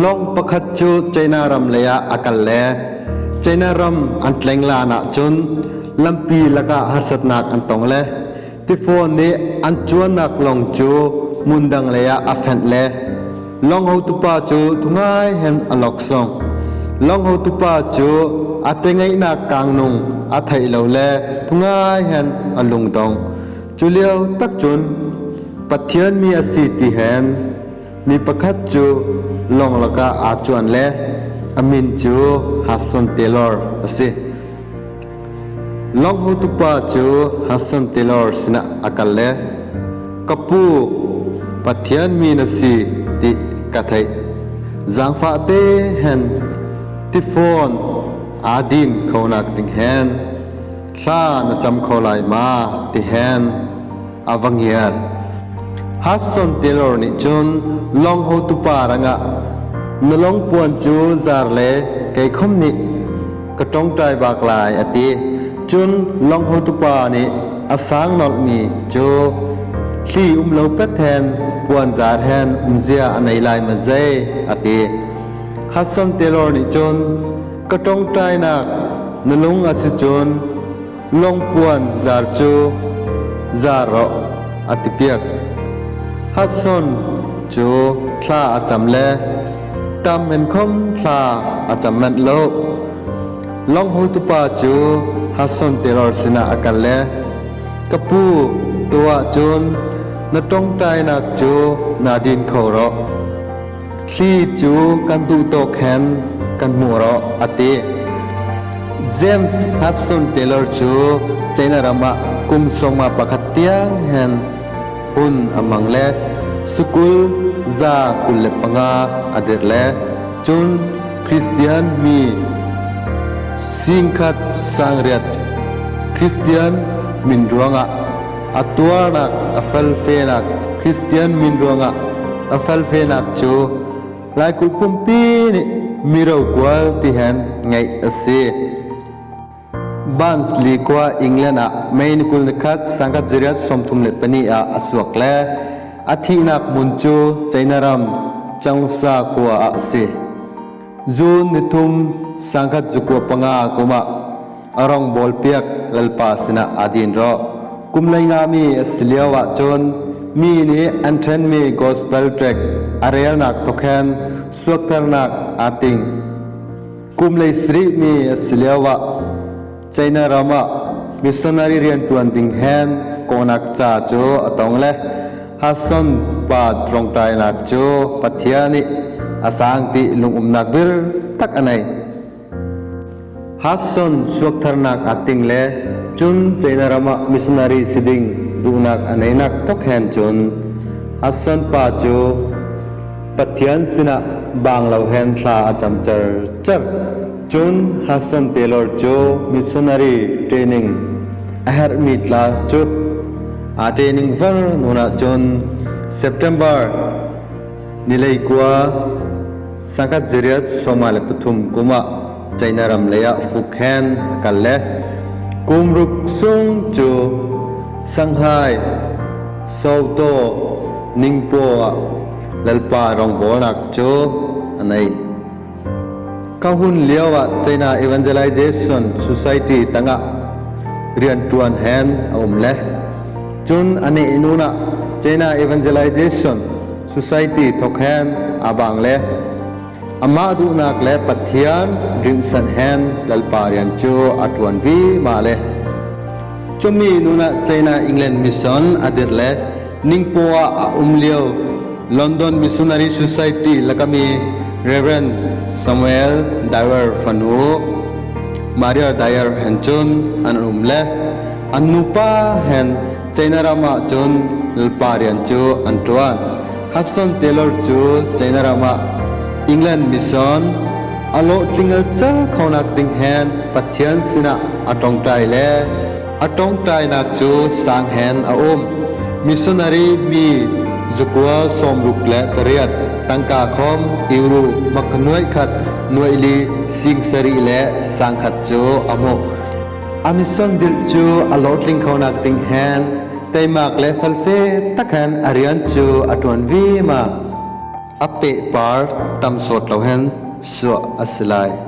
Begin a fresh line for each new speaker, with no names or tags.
Lawng pakhat cu China ram lei ah a kal le China ram an tleng lan ahcun lampi lakah harsatnak an tong le tifawn nih an cuannak lawng cu hmun dang lei ah a fenh le lawng hotupa cu thungai hen a lok song. Lawng hotupa cu a te ngeihnak kangnung a theih lo le thungai hen a lungdong. Cu lio tak cun Pathian mi a si ti hen Mi pakhat cu lawng lakah aa cuan le a min cu Hudson Taylor a si. Lawng hotupa cu Hudson Taylor sinah a kal le ka pu Pathian mi na si ti ka theih. Zaangfah te hen tifawn aa din kho nak ding hen hla na cam kho lai ma ti hen a va ngiar. Hudson Taylor nih cun lawng hotupa rangah na lawngpuan cu zar le keikhom nih ka ṭongṭai bak lai a ti. Cun lawng hotupa nih a sang nolhmi cu hli um lo pet hen puan zar hen umzia a nei lai ma zei a ti. Hudson Taylor nih cun ka ṭongṭainak na lung a si cun lawngpuan zar cu zar rawh a ti piak. Hudson cu thla a cam le tam in khom thla a cam manh lo. Lawng hotupa cu Hudson Taylor sinah a kal le ka pu tu ahcun na tongtainak cu naa din kho rawh. Thli cu kan duh tawk hen kan hmuh rawh a ti. James Hudson Taylor cu China ram ah kum sawma pakhat tiang hen hun a mang le sukul 125 a dirh le cun Christian mi singkhat sangriat Christian min ruangah a tuarnak a felfenak Christian min ruangah a felfenak cu Laikul pumpi nih miro kual ti hen ngeih a si. Barnsley khua England ah May ni 21 sangkhat ziriat 34 ah a suak le a thihnak hmun cu China ram Changsha khua ah a si. June ni thum sangkhat zukua panga kum ah a rong bawl piak lalpa sinah aa din rawh. Kum lei ngami a si lio ah cun mi nih an ṭhenmi gospel track a relnak thawkhen suakternak aa ting. Kum lei sarih mi a si lio ah China ram ah missionary rianṭuan ding hen kawnak ca cu a tong le Hudson pa ṭawngṭainak cu Pathian nih a sang ti lungumnak bir tak a nei. Hudson suaktharnak aa ting le cun China ram ah missionary si ding duhnak a neinak tok hen cun Hudson pa cu Pathian sinah bang lo hen thla a cam cer cer. Cun Hudson Taylor cu missionary training a herhmi tla cu aa training var nun ahcun September ni leikua sangkhat ziriat sawma le pathum kum ah China ram lei ah Fukhen a kal le kum ruk sung cu Shanghai, Soto, Ningpo ah Lalpa rawngbawlnak cu a nei. Ka hun lio ah China Evangelization Society tangah rianṭuan hen a um le cun a nehnu ah China Evangelization Society thawk hen aa bang le amah duhnak le Pathian rinhsanh hen Lalpa rian cu a ṭuan vima le cumi nun ah China England Mission a dirh le Ningpo ah a um lio London Missionary Society lakami Reverend Samuel Dyer fanu Maria Dyer hen cun an um le an nupa hen China ram ah cun lalpa rian cu an ṭuan. Hudson Taylor cu China ram ah England mission a lawhtlingal cal khonak ding hen Pathian sinah a ṭongṭai le A tawngtainak cu sang hen a um. Missionary mi zukua sawmruk le pariat tangka khom euro mak nuai khat nuai li sing sarih le sang khat cu a hmuh. A mission dirh cu a hlawhtling kho nak ding hen teimak le felfe tak hen a rian cu a ṭuan vima. A pehpar tam sawt lo hen suah a si lai.